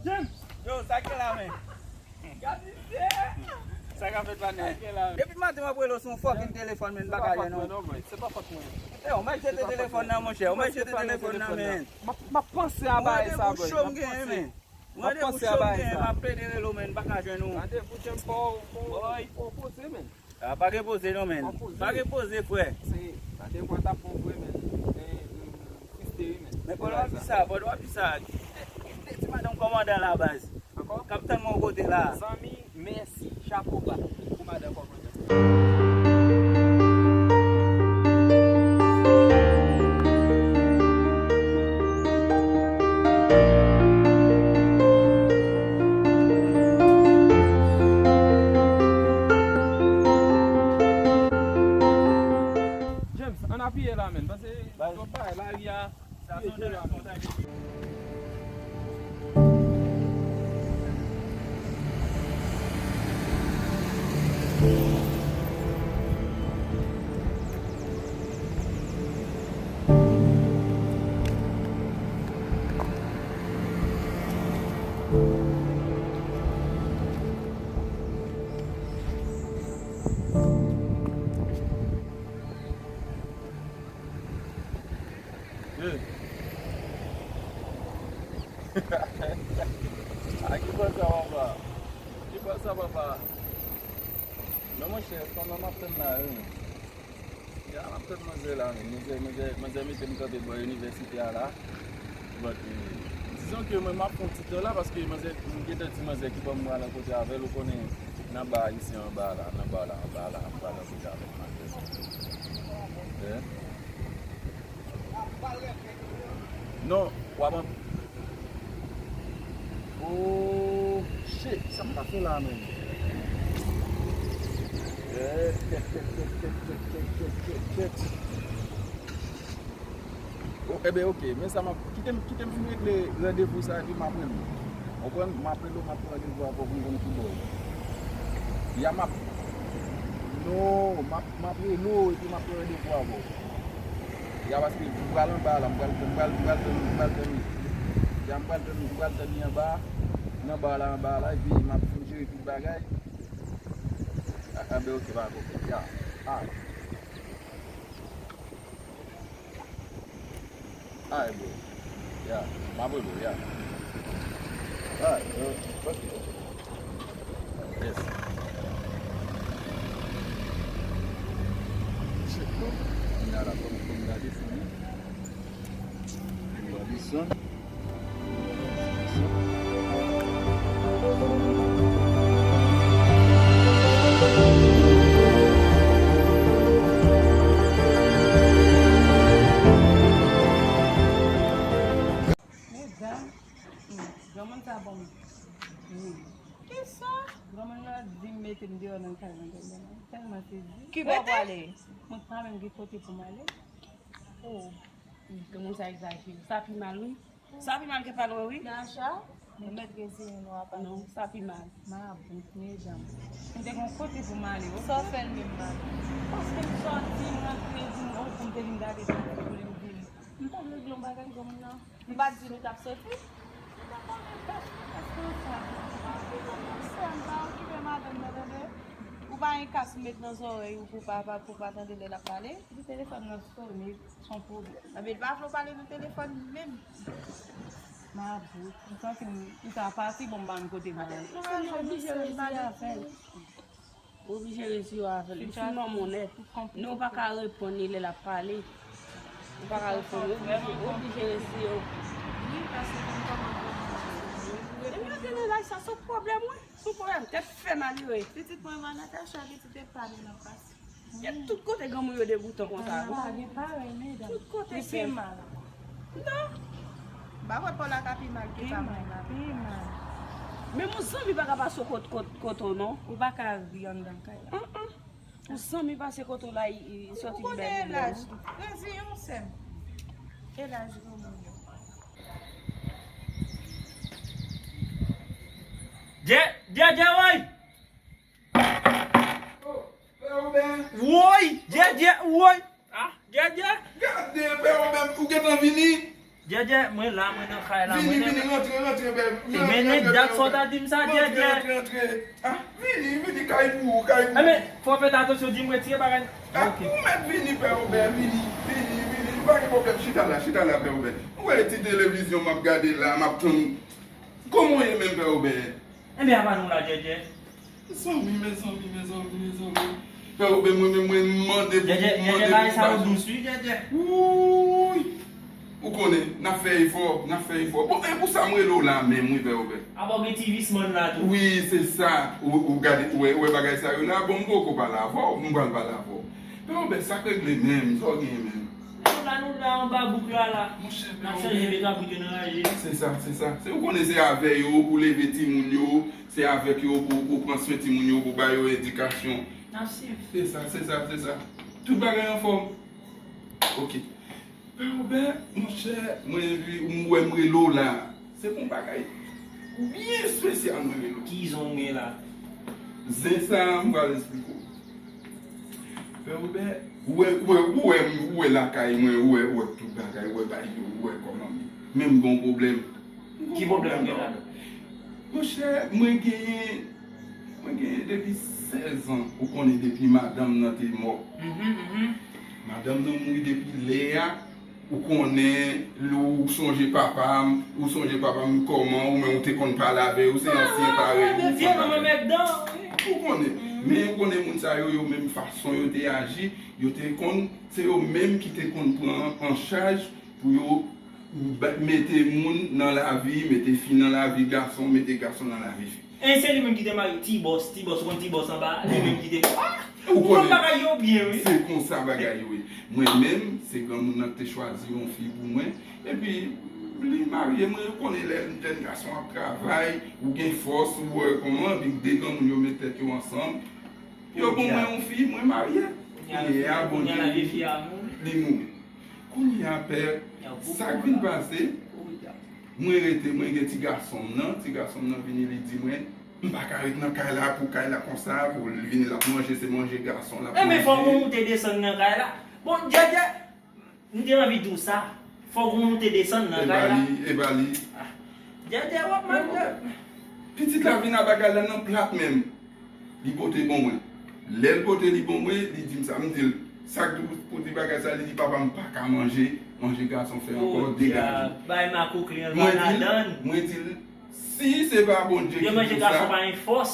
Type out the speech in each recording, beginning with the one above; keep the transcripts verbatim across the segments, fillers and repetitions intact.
James! Yo, sa k gen la, men? Gad misye! Sa k ap fèt, patnè? Sa k gen la, men? Depi maten, m ap rele w sou yon fucking telefòn, men m pa ka jwenn ou. Se pa fòt mwen non, boy. Se pa fòt mwen. Yo, m al jete telefòn nan, monchè. M al jete telefòn nan, men. M ap, m ap panse a bagay sa, boy. Randevou cho m genyen, men. Randevou cho m genyen, m ap plede rele w, men m pa ka jwenn ou. Randevou James, fò, fò, fò w poze, men. A, pa gen poze non, men. Pa gen poze, frè. Se, sa devwa t ap bon vre, men. Men, mm, triste, wi, men. Men pandan w ap di sa, pandan w ap di sa, gen de ti madanm kòmandan la, baz. Ankò? K ap tann mwen yon kote la. Zanmi, mèsi. Chapo ba pou madanm kòmandan. James, ann apiye la, men. Pase, bay, lòt bagay, lari a, sa se yon bagay. A ki bò sa, papa? Ki bò sa, papa? Non, monchè, fanm nan m ap tann la, wi. Ya, m ap tann manzè la, men. Manzè, manzè, manzè mete m kanpe bò inivèsite a la. But, eh, dizon ke mwen, m ap pran ti tan la, paske manzè, m gentan di manzè ki ban m pral kote avè l, ou konnen, nan ba ayisyen anba la, nan ba la, anba la, m pral kote avè l, manzè. Eh? Non, w ap an-, oh, shit, sa m ta fè la, menm? Eh, kèt, kèt, kèt. Oh, enben, oke, men sa m ap, kite m, kite m fin regle randevou sa, epi m ap rele w. Ou konprann? M ap rele w, m ap pran randevou avè w pou m konn ki bò. Ya, m ap, non, m ap, m ap rele w, epi m ap pran randevou avè w. Ya, paske m pral anba la, m pral, m pral, m pral tann, m pral tann li. Ya, m pral tann, m pral tann li anba, nan ba la, anba la, epi m ap fin jere tout bagay. A, a, ben, oke, pa gen pwoblèm. Ya, alright. Alright, bro. Ya, m ap rele w, ya. Alright, uh, oke, oke. Yes. Check, bro. N a la, fò m, fò m gade fò m. N a la, son. Medam, hmm, granmoun sa bon. Hmm. Kisa? Granmoun nan di m mete m deyò nan kay mwen, tèlman, tèlman sezi. Ki bò w prale? Mwen pa menm gen kote pou m ale. Oh. Granmoun sa egzajere. Sa pi mal, wi. Sa pi mal ke pa lwen, wi. Nacha, nou mèt gen siyen nou apa. Non, sa pi mal. Mabout, medam. M te gen yon kote pou m ale, wi. Sa w fè l menm, madanm? Paske m sòti, m rantre, di m, oh, pou m te vin gade sa pou li m vini. M t ap regle yon bagay, granmoun nan. M pa t di nou t ap soti. M pa konnen pèsonn, pèsonn sa. M pa okipe madanm nan, tande. Ou pa gen kas ou met nan zòrèy ou pou pa, pa, pou pa tande lè l ap pale. Epi telefòn nan sone, s on pwoblèm. Enben, l pa vle w pale nan telefòn menm. Mabout, m santi m, m ta pati, bon, m pa menm kote m ale. Nou oblije resi avè l. Ou oblije resi yo avè l. Li fin nonm onèt. Men ou pa ka reponn li lè l ap pale. Ou pa ka reponn li. Ou oblije, ou oblije resi yo. Wi, paske m kòmanse. Depi yo te nan laj sa, se yon pwoblèm, wi. Se yon pwoblèm. Tèt fè malere. Pitit mwen, Natacha, pitit epa li nan pase. Tout kote granmoun yo degoutan konsa. Pa gen parèy, medam. Tout kote se mal. Non. M pa kwè pa w la ka pi mal ke pa mwen la. Pi mal. Men yon zanmi pa ka pase kot, kot, kote w non. Ou pa ka ri anndan kay la. Yon zanmi pase kote w la, li, li sòti pi bèl. Ou konnen laj li. Rezi yon sè m. E laj granmoun yo. Djè, djè, djè, woy! Pè Obè. Woy! Djè, djè, woy! Ah, djè, djè! Gade, Pè Obè, ou gentan vini? Djèdjè, mwen la, mwen nan kay la, mwen Vini, nan vini, rantre, rantre, bèl. E men nèg dat sa w ta di m sa, Djèdjè. Rantre, rantre. Ah, vini, vini, kay pou ou, kay pou ou. Ebyen, fò w fè atansyon, di m retire bagay. Ah, ou mèt vini, Pè Obè, vini, vini, vini. Nou pa gen pwoblèm, chita la, chita la, Pè Obè. Ou wè ti televizyon m ap gade la, m ap tann. Kòman w ye menm, Pè Obè? Ebyen, apa nou la, Djèdjè? Mezanmi, mezanmi, mezanmi, mezanmi. Pè Obè, mwen menm, mwen mande pou Djèdjè, ou, Djèdjè, mande bagay pou sa yo ou. Dous, wi, Djèdjè. Wouy! Ou konnen, n ap fè efò, n ap fè efò. Bon, e pou sa m rele w la menm, wi, Pè Obè. Apa w gen ti vismann la tou. Wi, se sa. Ou, ou gade, ou wè, ou wè bagay sa yo la, bon, m poko pale avè w, m pral pale avè w. Pè Obè, sa k regle menm, sa w genyen menm? Nou la, nou la, anba bouk la, la. Monchè, Pè N ap Obè. chanje de kabrit yo nan raje. Se sa, se sa. Se ou konnen se avè yo pou leve timoun yo, se avèk yo pou, pou pran swen timoun yo, pou ba yo edikasyon. N ap swiv. Se sa, se sa, se sa. Tout bagay anfòm. Ok. Pè Obè, monchè, mwen, m wè m rele w la. Se pou yon bagay byen espesyal mwen rele w. Ki zen w gen la? Zen sa, m pral esplike w. Pè Obè, ou wè, ou wè, ou wè, ou wè lakay mwen, ou wè, ou wè tout bagay, ou wè bay yo, ou wè kòman m ye. Men m gen yon pwoblèm. Ki pwoblèm w gen la? Monchè, mwen genyen, mwen genyen depi sèz an, ou konnen depi madanm nan te mò. Mhm, mhm. Madanm nan mouri depi lè a, ou konnen, lè ou sonje papa m, ou sonje papa m kòman, ou menm ou te konn pale avè yo, se ansyen parèy ou, ou konn bagay. Ou konnen, men ou konnen moun sa yo, yo menm fason yo te aji, yo te konn, se yo menm ki te konn pran an chaj pou yo ba- mete moun nan lavi, mete fi nan lavi gason, mete gason nan lavi fi. E se li menm ki te marye Ti Bòs, Ti Bòs, ou konn Ti Bòs anba, li menm ki te. Ah! Ou Ou konn konnen. Bagay yo byen, wi. Se konsa bagay yo ye. Mwen menm, se granmoun nan ki te chwazi yon fi pou mwen. Epi, li marye mwen, ou konnen lè jèn gason ap travay, ou gen fòs, ou wè kòman, epi de granmoun yo met tèt yo ansanm. Yo ban mwen yon fi, mwen marye. Kounye a, Bondye, li mouri. Kounye a, pè, sa k vin pase, mwen rete, mwen gen ti gason m nan, ti gason m nan vini, li di mwen, m pa ka ret nan kay la, pou kay la konsa, pou li vini, l ap manje, se manje gason l ap manje. Ebyen, fòk ou moute desann nan kay la. Bon, Djèdjè, m te anvi di w sa. Fòk ou moute desann nan kay la. E ba li, e ba li. Djèdjè, w ap mal. Pitit la vin a bagay la nan plat menm. Li pote ban mwen. Lè l pote li ban mwen, li di m sa, m di l, sa k di pou di bagay sa, li di, papa, m pa ka manje, manje gason fè ankò, degaje. Bay makokli an Mwen di l, ladann. Mwen di l, si se pa Bondye ki di sa. Yo manje gason pa gen fòs.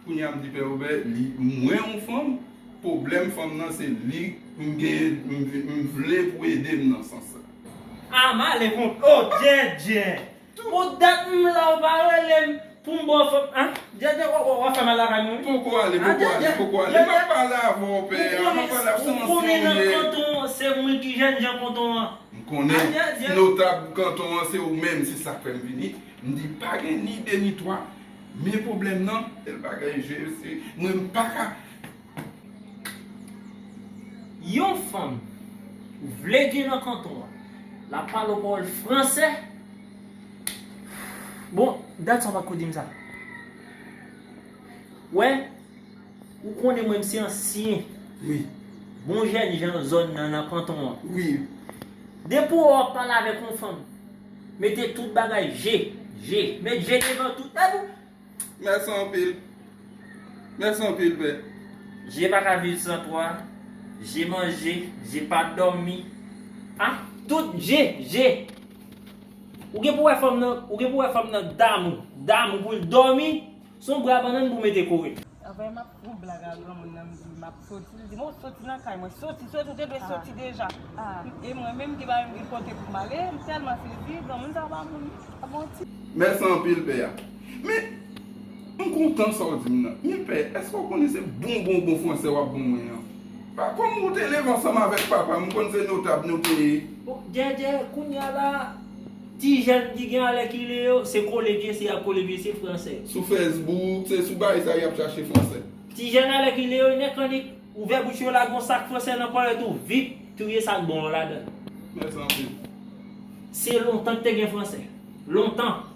Kounye a m di Pè Obè, li, mwen yon fanm, pwoblèm fanm nan se li, m gen, m, m vle pou ede m nan sans sa. A, m ale kont, o, Djèdjè. Pou dat m la ou pa rele m pou m ba w fanm, an? Djèdjè, w, w, w ap fè mal lakay mwen, wi. Poko ale, poko ale, poko ale. M ap pale avè w, pè a, m ap pale avè w, se yon ansyen ou ye. Ou konnen nan kanton an, se mwen ki jènjan kanton an. M konnen, notab kanton an, se ou menm, se sa k fè m vini. M di, pa gen ni de ni twa, men pwoblèm nan, tèl bagay, je, se, mwen, m pa ka. Yon fanm ou vle gen nan kanton an, l ap pale w pawòl fransè. Bon, dat sa w pa ko di m sa. Wè, ou konnen mwen, m se ansyen. Wi. Bon jènjan zòn nan, nan kanton an. Wi. Depi w ap pale avèk yon fanm, mete tout bagay je, je. Met je devan tout. Epi, Mèsi anpil. Mèsi anpil, pè. Je pa ka viv san twa. Je manje, je pa dòmi. Ah, tout je, je. Ou gen pou wè fanm nan, ou gen pou wè fanm nan damou, damou pou l dòmi, se yon bra bannann pou mete kore. Anfen, m ap fè yon blag a granmoun nan, m di m ap soti. Li di m, "Ou soti nan kay mwen, soti, soti, ou te dwe soti deja." E mwen menm, ki pa menm gen kote pou m ale, m tèlman sezi, granmoun sa pa moun, pa bon ti. Mèsi anpil, pè a. Men, m kontan sa w di m nan. Men, pè, èske w konnen se bon, bon, bon fransè w ap ban mwen an? Pa kòm ou te leve ansanm avèk papa m, m konn se notab nou te ye. Bon, Djèdjè, kounye a la, ti jèn ki gen alèkile yo, se kole pye, se y ap kole pye, se fransè. Sou Facebook, se sou bagay sa y ap chache fransè. Ti jèn alèkile yo, nèk annik, ouvè bouch yo, lage yon sak fransè nan ponyèt ou, vip, touye sa k bon an ladan l. Mèsi anpil. Se lontan k te gen fransè. Lontan.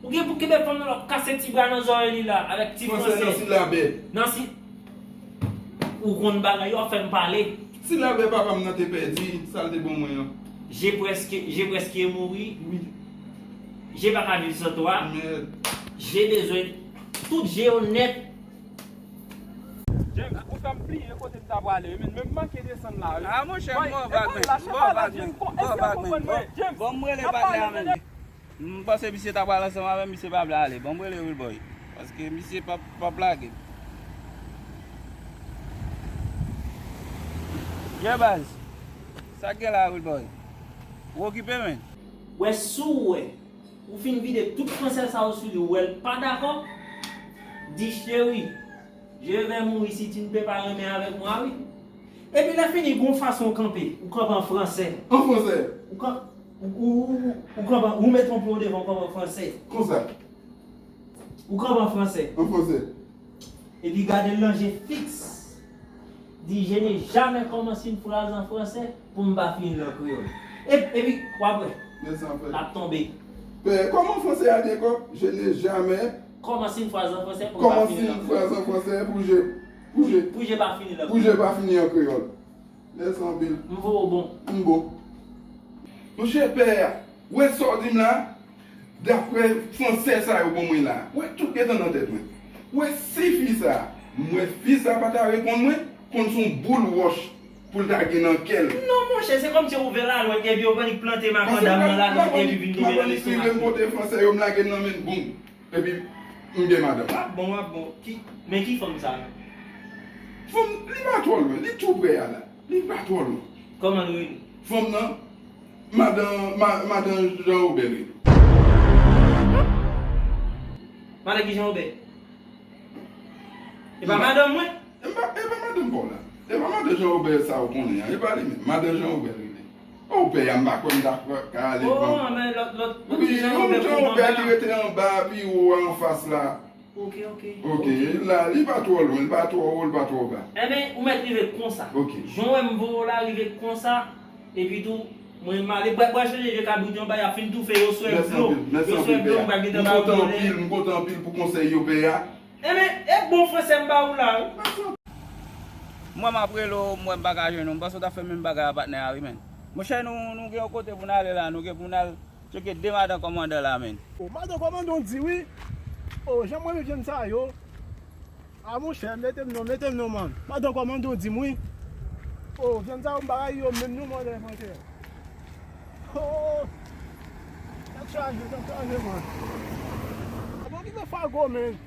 Ou gen pou kenbe fanm nan, l ap kase ti bra nan zòrèy li la, avèk ti fransè. Fransè nan silabè. Nan si-, ou konn bagay yo, w ap fè m pale. Silabè papa m nan te pèdi, sa l te ban mwen an. J'ai presque, j'ai presque mouru. Wi. Je pa ka viv san twa. Men. J'ai besoin. Tout je yo nèt. James, ou fè m bliye kote m ta prale, wi, men, men m manke desann la, wi. Ah, monchè, m ba w vag, men. M ba w vag, men. M ba w vag, men. Bon, m rele patnè a, men. M panse misye ta pral ansanm avè m, misye pa vle ale. Bon, m rele Wilboy. Paske misye p ap, p ap lage m. Yeah, baz. Sa k gen la, Wilboy? Ou okipe, men? Wè, si w wè ou fin vide tout franse sa yo sou li, ou wè l pa dakò, di, cheri, je vais mourir si tu ne peux pas renmen avec moi, wi. Epi lè fini, gon fason w kanpe, ou kanpe an franse. An franse? Ou kan-, ou, ou, ou, ou kanpe, ou met yon pye w devan, ou kanpe an franse. Konsa? Ou kanpe an franse. An franse. Epi gade l nan je fiks. Di, je n'ai jamais commencé une phrase en français pou m pa fini l an kreyòl. E, epi, w ap wè. L ap tonbe. Pè, kòman franse a di ankò? Je n'ai jamais commencé une phrase en français pou m pa fini l an kreyòl. Commencé une phrase en français pou je, pou je, pou je pa fini l an kreyòl. Pou je pa fini an kreyòl. Mèsi anpil. M voye w bon. M bon. Monchè pè a, wè sa w di m la? Daprè franse sa yo ban mwen la, wè tout gentan nan tèt mwen. Wè si fi sa, m wè fi sa pa ta reponn mwen, konn se yon boul wòch pou l ta gen nan kè l. Non, monchè, se kòmsi ou ouvè lalwèt epi yo annik plante makandam nan lalwèt epi vin tonbe nan lestomak li. M ap annik rive m pote franse yo, m lage l nan men l, boum. Epi, m gen madanm. W ap bon, w ap bon. Ki, men ki fanm sa menm? Fanm, li pa twò lwen, li tou prè a la. Li pa twò lwen. Kòman l rele? Fanm nan, madan, ma-, madan Jean Robert rele. Madan ki Jean Robert? E pa madanm mwen? E pa, e pa madanm pa w la. E pa madan Jean Robert sa w konnen an. E pa li menm. Madan Jean Robert rele. O, pè a, m pa kwè m ta ka ale pran. Oh, men lòt, lòt, lòt ti Jean Robert ki rete anba, pi wo a, anfas la. Ok, ok. Ok, la, li pa twò lwen, li pa twò wo, li pa twò ba. Enben, ou mèt rive konsa. Ok. Jan w wè m voye w la rive konsa, epi tou, mwen m ale, bwè, bwè chanje je kabrit yo anba, y ap fin toufe, yo swèf dlo. Yo swèf dlo, m pral gentan ba yo dlo. M kontan anpil, m kontan anpil pou konsèy yo, pè a. Enben, e bon franse m ba ou la, wi. M wè m ap rele w, m wè m pa ka jwenn ou, m panse w t ap fè menm bagay a patnè a, wi, men. Monchè, nou, nou gen yon kote pou n ale la, nou gen pou n al tcheke de madan kòmandan la, men. O, madan kòmandan w di wi. O, jan m renmen vyann sa yo. A, monchè, mete m non, mete m non, man. Madan kòmandan w di m wi. O, vyann sa yo, m pa rayi yo menm non, mwen, lè manje. O, tèt chaje, tèt chaje, man. A, bon, kite fago, men.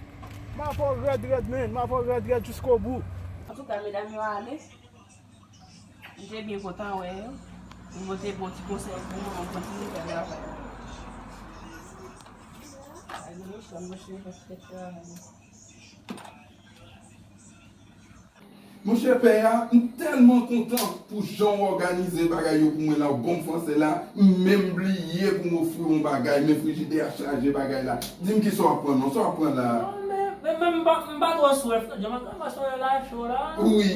M ap fè w rèd, rèd, men. M ap fè w rèd, rèd, jiskobou. Antouka, medam yo ale. M te byen kontan wè yo. M te pote yon ti konsèy pou mwen, mwen kontinye fè travay. Gade mechan, mechan, fè travay. Monchè pè a, m tèlman kontan pou jan w òganize bagay yo pou mwen la, w ban m franse la, m menm bliye pou m ofri w yon bagay, men frijidè a chaje bagay la. Di m kisa w ap pran non, sa w ap pran la? Non, men, men, men m pa, m pa twò swèf non, Djaman, kòman solèy la cho la? Wi.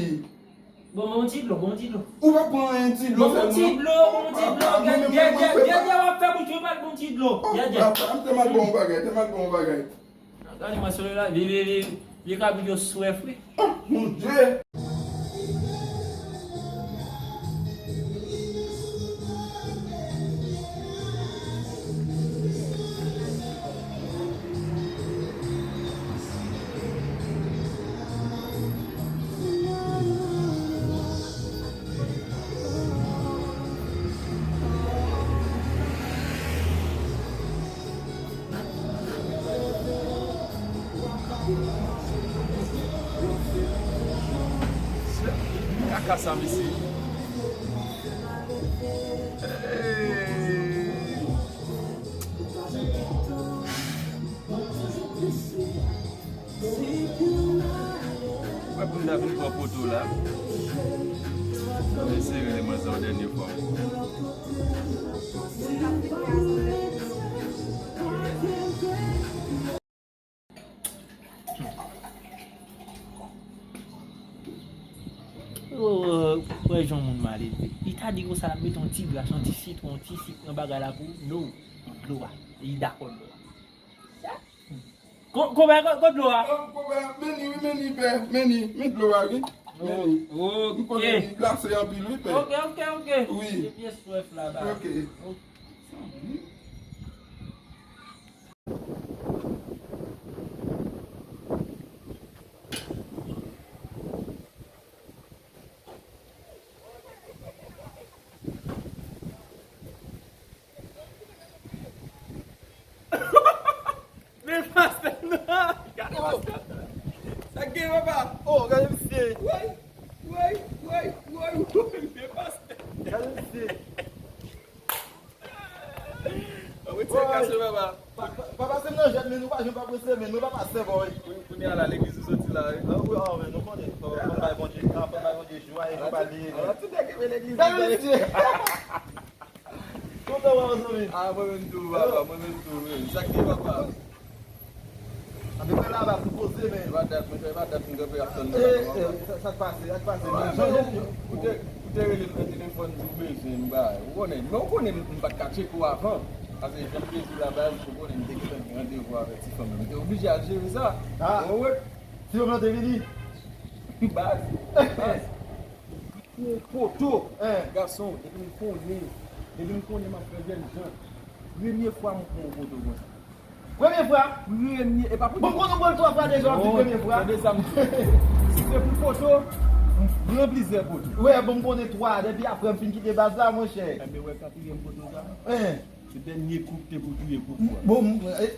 Bon, bon, yon ti dlo, bon, yon ti dlo. Ou pa pran yon ti dlo sèlman? Bon, bon, ti dlo, bon, ti dlo. Djè, djè, djè, djè, w ap fè bouch mwen mal, bon, ti dlo. Djè, djè. Te mal bon bagay, te mal bon bagay. Gade mwen sou la, vye, vye, vye, vye kabrit yo swèf, wi. Oh, mon Dieu! Kaka sa, mesye. Hey! Mwen pou m ta vin pran foto la. Mwen sere li mwen sa yon dènye fwa. Wè jan moun malelve. Li ta di konsa l ap mete yon ti gras, yon ti sitwon, yon ti sik nan bagay la pou nou. Dlo a. Li dakò dlo a. Ko-, konpè, ko-, kot dlo a? Konpè, men li wi, men li pè, men li, men dlo a wi. Men li. M konnen li glase anpil, wi, pè. Ok, ok, ok. Wi. Ebyen, swèf la, ba. Ok. Men pastè nan. Gade pastè nan. Sa k gen, papa? Oh, gade misye. Woy, woy, woy, woy, woy. Men pastè. Gade misye. Retire kas yo, papa. Pa, pa, pa pase m nan jwèt, men nou pa janm pa prese, men nou pa pastè, boy. Kounye a la, legliz ou soti la, wi. Ah, wi, ah, men nou konnen. Fò, fò n bay Bondye, ah, fò n bay Bondye jwa e nou pa bliye. Ala tout nèg ki vin legliz. Gade misye. Kontan wè w, zanmi. Ah, mwen menm tou, papa, mwen menm tou, wi. Sa k gen, papa? Anben, mwen la, ba, pou poze, men. E pa dat, mwen, e pa dat m kanpe ap tann nou la, non, papa. Sa, sa k pase, sa k pase? Ou te, ou te rele m nan telefòn, di w bezwen m, ba, ou konnen. Men ou konnen m, m pa t ka tcheke w avan. Paske jan m te di w la, baz, ou konnen m te gentan gen randevou avèk ti fanm nan. M te oblije al jere sa. Ah. Ou wè? Ti fanm nan te vini? Baz, baz. Pou poto, gason, depi m konnen, depi m konnen m ap fè jèn jan, premye fwa m pran yon poto konsa. Premye fwa? Premye, e pa pou... Bon, m konnen w pran l twa fwa deja, w ap di premye fwa. Tande sa m di. Si se pou poto, m pran plizyè poto. Wi, bon, m konnen twa, depi apre m fin kite baz la, monchè. Enben, wè katriyèm poto sa? Se dènye kou k te pou touye kou pou a. Bon,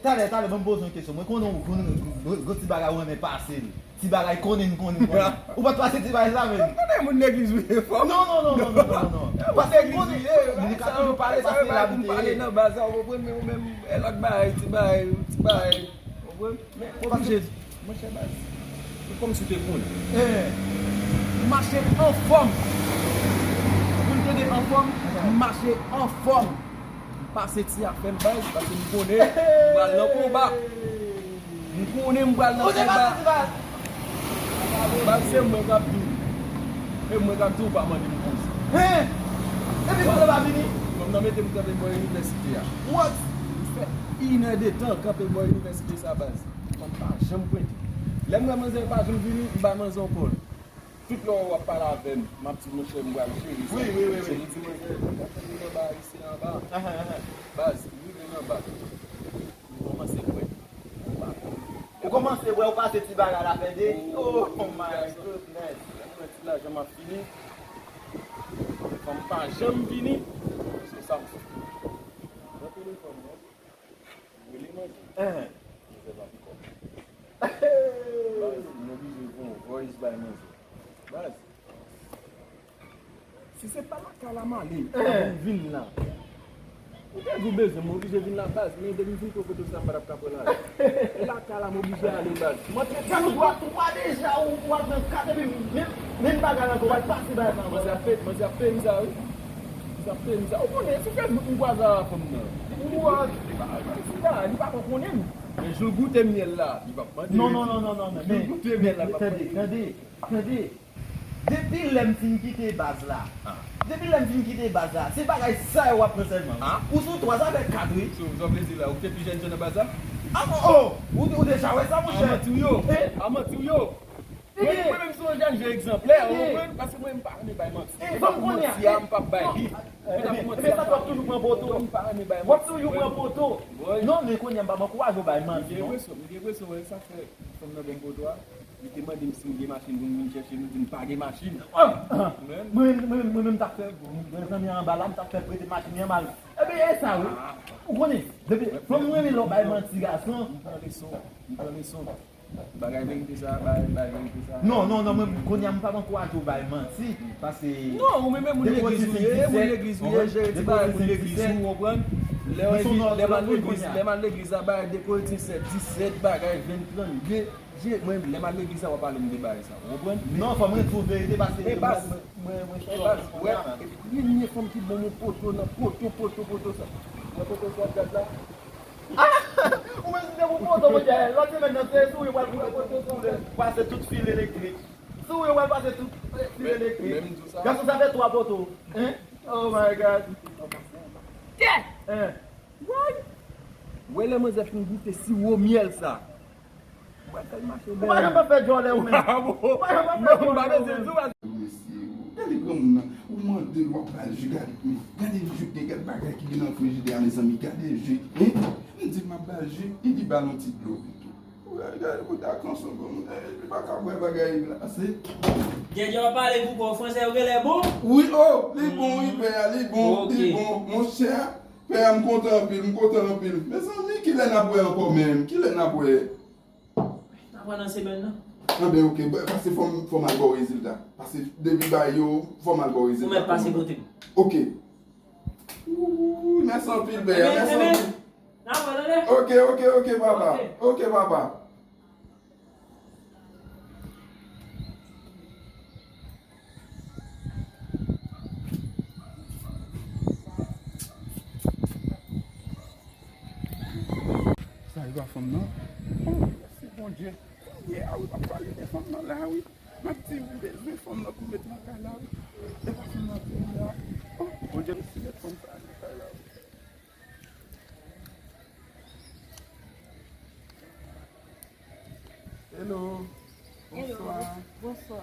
talè, talè, ban m poze yon kesyon. Mwen konnen w, konnen, gwo ti bagay ou renmen pase l. Ti bagay konnen, konnen, konnen. Ou pa t pase ti bagay sa, men. Mwen konnen moun legliz ou ye, fò. Non, non, non. Pase konnen, li ka toujou pale, sa se la pou pale nan baz la, ou konprann, men ou menm, e lòt bagay, ti bagay, ti bagay, ou konprann? Men, oblije, monchè baz, se kòmsi w te konnen. M mache anfòm. Pou n tande anfòm, m mache anfòm. M pase ti afè m baz, paske m konnen m pral nan konba. M konnen m pral nan konba. Baz, se mwen k ap di w. E mwen k ap di w pa mande m koze. Epi kote pa vini? Fanm nan mete m kanpe bò inivèsite a. What? M fè inèdtan kanpe bò inivèsite sa baz. Fanm pa janm pwente. Lè m wè manzè pa janm vini, m bay manzè yon kòl. Tout lè w ap pale avè m, m ap di, monchè, m pral jere sa. Wi, wi, wi, wi. M di, monchè, m ap vin anba, isi anba. Baz, m rive anba. M kòmanse bwè. Ou kòmanse bwè, ou pase ti bagay la, fè de. Oh my goodness. Lè m wè ti lajan m ap fini, fanm pa janm vini. Se sa m fè. Pran telefòn mwen. Rele manzè. Manzè pa pikòp. Baz, m oblije voye yon voice bay manzè. Baz, si se pa lakay la m ale, avan m vin la. Ou te di w bezwen m, m oblije vin la, baz, men depi m fin pran foto sa, m pa t ap ka pran la. E lakay la m oblije ale, baz. M antre kat. Ou pran twa deja, ou, ou ap nan kat, epi menm, menm bagay la ankò, w al pase bagay sa ankò. Manzè ap peye, manzè ap peye m sa, wi. Manzè ap peye m sa. Ou konnen, sou Facebook m kwaze a fanm nan. Ou a, li pa, li pa, li pa konn konnen m. Men jou l goute myèl la, li p ap mande. Non, non, non, non, non, men, men, tande, tande, tande. Depi lè m fin kite baz la, depi lè m fin kite baz la, se bagay sa yo w ap pran sèlman. Ou sou twa, sa fè kat, wi. Sa w vle di la, ou te pi jèn jan nan baz la? Ah, oh, oh, ou, ou deja wè sa, monchè? A manti w yo. A manti w yo. Mwen, mwen menm se yon jèn jan egzanplè, ou konprann? Paske mwen, m pa renmen bay manti. Mwen pa pou manti a, m p ap bay li. Mwen pa pou manti a, m p ap bay li. W ap toujou pran poto. Mwen, m pa renmen bay manti. W ap toujou pran poto. Non, men kounye a, m p ap ankouraje w bay manti, non. M gen enpresyon, m gen enpresyon, wè, sa k fè fanm nan ban m poto a. Li te mande m si m gen machin pou m vin chèche l, m di m pa gen machin. Mwen, mwen, mwen, mwen menm, m t ap fè, mwen zanmi an anba la, m t ap fè prete machin li an ba l. Ebyen, e sa, wi. Ou konnen, depi, fanm renmen lè w bay manti, gason. M pran leson, m pran leson. Bagay verite sa, bagay, bagay verite sa. Non, non, non, mwen, kounye a, m p ap ankouraje w bay manti, paske... Non, ou menm, menm moun legliz ou ye, moun legliz ou ye, jere ti bagay moun legliz ou, w konprann? Lè w, lè m al legliz, lè m al legliz la, bagay dekore disèt, disèt, bagay ven, trannde, je, mwen, lè m al legliz la, w ap pale m de bagay sa, w konprann? Non, fò mwen di w verite, paske mwen, mwen, mwen, mwen, premye fanm ki ban m yon poto nan poto, poto, poto sa. Nan poto sa w ap gad la, ou menm, si se pou poto, monchè, lòt semèn nan, se souri w pral pran poto, souri w pase tout fil elektrik. Souri w pral pase tout fil elektrik. Gason, sa fè twa poto. Hein? Oh my God. Kè! Hein? Woy! Wè lè manzè fin goute siwo myèl sa. Ou pa janm ap fè djòlè ou menm. Ou pa janm ap fè djòlè ou menm. Mesye, gade granmoun nan, ou mande l, w ap ba l ji, gade, gade ji k gen, gade bagay ki gen nan frijidè a, mezanmi, gade ji, hein? M di l m ap ba l ji, li di ba l yon ti dlo pito. Ou gade, gade, ou ta kanson granmoun, eh, li pa ka bwè bagay la, se. Djèdjè w ap pale pou kò w, fransè w genlè bon? Wi, oh, li bon, wi, pè a, li bon, li bon. Monchè, pè a, m kontan anpil, m kontan anpil. Mezanmi, kilè n ap wè ankò menm? Kilè n ap wè? N ap wè nan semèn nan. Anben, oke, ba- pase fò m, fò m al ba w rezilta. Pase depi ba yo, fò m al ba w rezilta. Ou mèt pase kote m. Oke. Wouy, mèsi anpil, bèya, mèsi anpil. N ap wè tande. Oke, oke, oke, papa. Oke, papa. Sa e pa fanm nan? Oh, mèsi Bondye. Kounye a wi, m ap pale de fanm nan la wi. M ap di m bezwen fanm nan pou met lakay la wi. E pa fanm nan pou la. Oh, Bondye mèsi met fanm sa nan lakay la wi. Hello. Hello. Bonswa. Bonswa.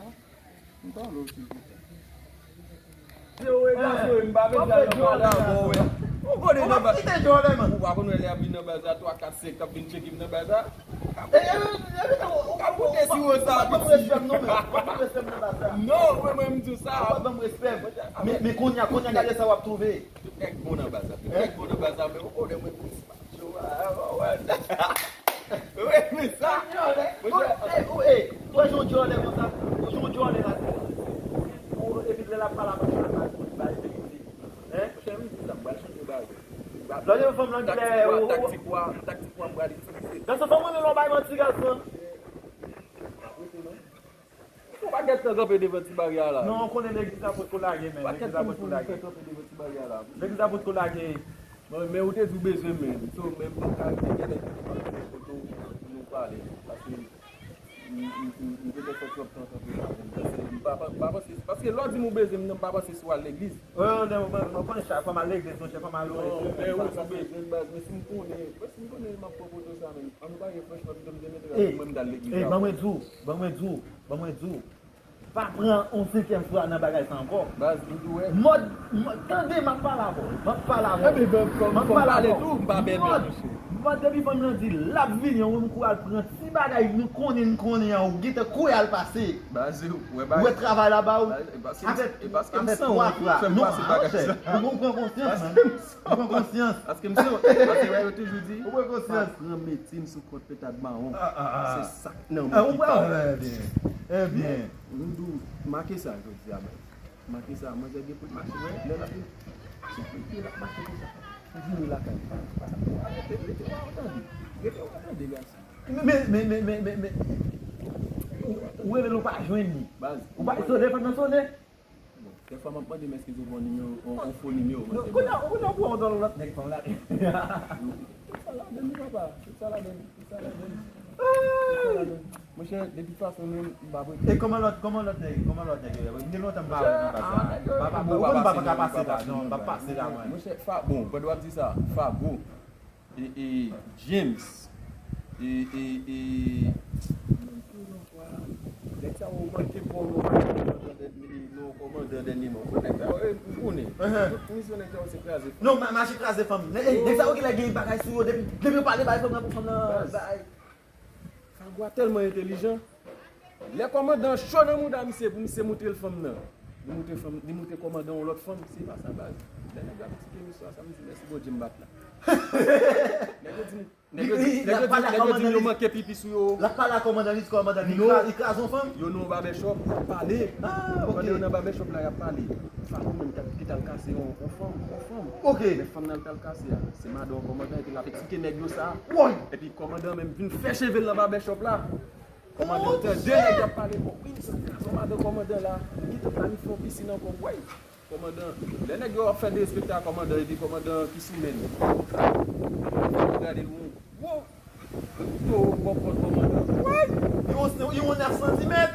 M pale w silvouplè. Yo, e gason, m pa bezwen al nan pale avè w, wè. Ou konnen nan baz. Ou pa konn wè lè y ap vin nan baz la, twa, kat, senk k ap vin tcheke m nan baz la? Ou ka moute si wo sa, piti. Non, mwen, mwen, m di w sa. Men, men kounye a, kounye a, gade sa w ap twouve. Tout nèg bon nan baz la. Tout nèg bon nan baz la, men ou konnen mwen konsa. Wi, men sa. Ou, e, ou, e, ou jwe yon djòlè konsa. Ou jwe yon djòlè la. Ou, epi lè l ap pale avè w, l ap pale pou li bay verite. Hein? Monchè, m di sa, m pral chanje bagay. Lòt fanm nan ki lè ou. Taktik ou a, taktik ou a, m pral itilize. Gason, fanm mwen, men lè w bay manti, gason. Ou pa gen tan kanpe devan ti baryè a la. Non, ou konnen legliz la potko lage, men. Legliz la potko lage. Legliz la potko lage. Bon, men ou te di w bezwen men. So, men m pa ka rete gen nèg ki pa konnen kote w pou nou pale. Paske m, m, m, m te fè twòp tan kanpe la, men m panse, m pa, pa, pa panse. Paske lè w di m ou bezwen m nan, m pa panse si w al legliz. Wi, wi, mwen, mwen, mwen konnen chak fwa m al legliz, monchè, fò m al. Non, men ou di w bezwen m, baz, men si m konnen, men si m konnen m ap pran poto sa, men. Ann nou pale franchman, pito m te mete rad pou mwen, m t al legliz avan. Ban mwen di w, ban mwen di w, ban mwen di w. Pa pran yon senkyèm fwa nan bagay sa ankò. Baz, m di w, wè. Mòd, mòd, tande, m ap pale avè w. M ap pale avè w. M ap pale avè w. Mòd, mòd, depi fanm nan di l ap vini, ou menm kou al pran ti bagay nou konnen, n konnen an, ou gentan kouri al pase. Baz, ou wè bagay. Ou wè travay la ba ou. Avèk, avèk twa fwa. Non, monchè, ou pran konsyans, man. Ou pran konsyans. Paske m se, paske wè yo toujou di, ou pran konsyans. Pa pran meti m sou kont petad mawon. Se sa k nan mwen ki pa. Ebyen, ebyen. M di w, make sa jodi a, baz. Make sa, manzè gen pou l mache, wè, lè l ap vin. Sou pye l ap mache konsa. Pou vini lakay. Rete, rete, w a tande. Rete, w a tande, gason. Men, men, men, men, men, men, ou, ou rele l, ou pa jwenn li. Baz. Ou pa, sone, fanm nan sone. Bon, dèfwa m ap mande m èske se bon nimewo, on, on fo nimewo, non, mwen te kounye a, kounye a ou pran yon lòt nèg fanm la. Tout sa ladann wi papa, tout sa ladann, tout sa ladann. Monchè, de tout fason, menm m pa prete. E kòman lòt, kòman lòt nèg, kòman lòt nèg yo ye? Gen lontan m pa wè nan baz la. Papa, ou konn papa ka pase la, non, m pa pase la, mwen. Monchè, fa, bon, pandan w ap di sa, Fago, e, e, James, e, e, e, nèg sa yo manke bon non, kòmandan, non, kòmandan dènyèman. Bon, nèg sa yo, e, m konnen. Tout misyon nèg sa yo se kraze fanm. Non, ma-, mache kraze fanm. Nèg, e, nèg sa yo genlè gen bagay sou yo depi, depi yo pale bay fanm nan pou fanm nan bay. Fago a tèlman entèlijan. Lè kòmandan cho nan mouda misye pou misye moutre l fanm nan, li moutre fanm, li moutre kòmandan yon lòt fanm, se pa sa baz. Lè nèg yo ap eksplike istwa sa, m di mèsi Bondye m bat la. Nèg yo di m, nèg yo di, nèg yo di, nèg yo di m yo manke pipi sou yo. L ap pale a kòmandan, li di kòmandan li kra-, li kraze yon fanm. Yo nan yon babèchòp, y ap pale. Pandan yo nan babèchòp la, y ap pale. Fago menm t ap, li t al kase yon, yon fanm, yon fanm. Men fanm nan l t al kase a, se madanm kòmandan, epi l ap eksplike nèg yo sa. Epi kòmandan menm vin fè cheve l nan babèchòp la. Kòmandan tande nèg y ap pale, bon, wi, misye kraze yon madanm kòmandan la. Li gentan planifye yon pisin ankò, woy. Kòmandan, lè nèg yo ap fè derespekte a kòmandan, epi kòmandan ki sou men l. Fago gade l, yon gwo Yo, bon, bon, bon, bon. Woy! Yon, yon nèf santimèt.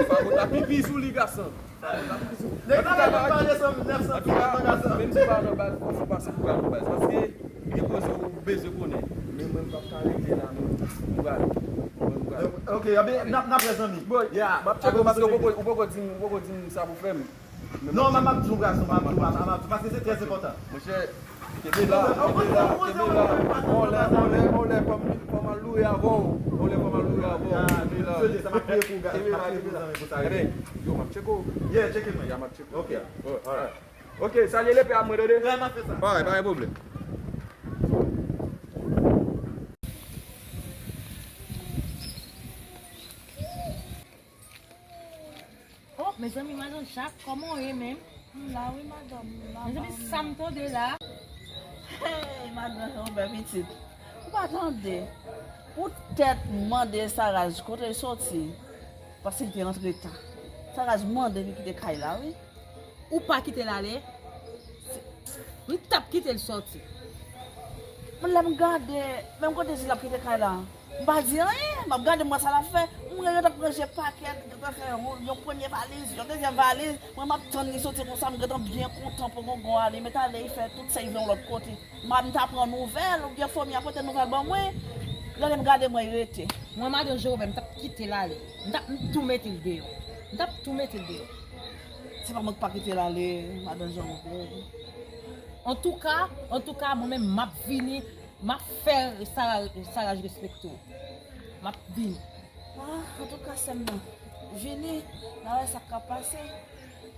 Fago ta pipi sou li, gason. Fago ta pipi sou li. Nèg la menm pa desann nèf santimèt, non, gason. Menm si w pa nan baz, fò w pase pou w al nan baz. Paske gen koze ou bezwen konnen. Men mwen, m p ap ka rete la, non. M pral. Mwen, m pral. Ok, anben, n ap, n ap wè zanmi. Bon, yeah, m ap tcheke w paske ou poko, ou poko di m, ou poko di m sa pou fè m. Non, m ap, m ap di w gason, m ap di w, m ap, m ap di w, paske se trè enpòtan. Monchè, kenbe la, kenbe la, kenbe la. On lè, on lè, on lè, fò m, fò m al loure avè w. On lè, fò m al loure avè w. Kenbe la. Kenbe la, kenbe la. Yo, m ap tcheke w. Yeah, tcheke mwen. Yeah, m ap tcheke w. Ok. Alright. Ok, salye lepè a mwen, tande? Wè, m ap fè sa. Alright, pa gen pwoblèm. Oh, mezanmi, madan Jak, kòman w ye menm? M la wi, madanm. Mezanmi, sa m tande la. Hey, madanm, yon bèl pitit. Ou pa tande? Poutèt m mande Saraj kote l soti, paske li te antre ta. Saraj mande m kite kay la, wi. Ou pa kite l ale? M t ap kite l soti. Mwen, lè m gade, menm kote di l ap kite kay la, m pa di anyen. M ap gade, m wè sa l ap fè. M wè yo t ap ranje pakèt, yo t ap fè yon, yon premye valiz, yon dezyèm valiz. Mwen, m ap tann li soti konsa, m gentan byen kontan pou gongon ale. Men talè, li fè tout sa, li vle yon lòt kote. M ap, m ta pran nouvèl, oubyen fomi a pote nouvèl ban mwen. Lè m gade, mwen rete. Mwen, madan Jerome, m t ap kite l ale. M t ap, m tou mete l deyò. M t ap tou mete l deyò. Se pa mwen k pa kite l ale, madan Jerome. Antouka, antouka, mwen menm, m ap vini, m ap fè Sara, Saraj respekte w. M ap vini. Ah, antouka, sè m nan, vini, n a wè sa k ap pase.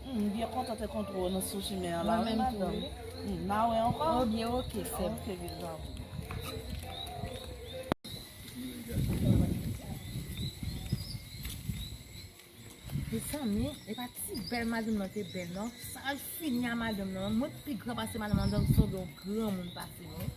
Hmm, m byen kontan te kontre w nan sou chimen an la, wi, madanm. Hmm, n a wè ankò. Oh, byen, ok, sè m. Ok, byen, zanmi. Mezanmi, e pa ti bèl madanm nan te bèl, non. Saraj fini a madanm nan. Mwen pi gran pase madanm nan, sanble yon granmoun pase mwen.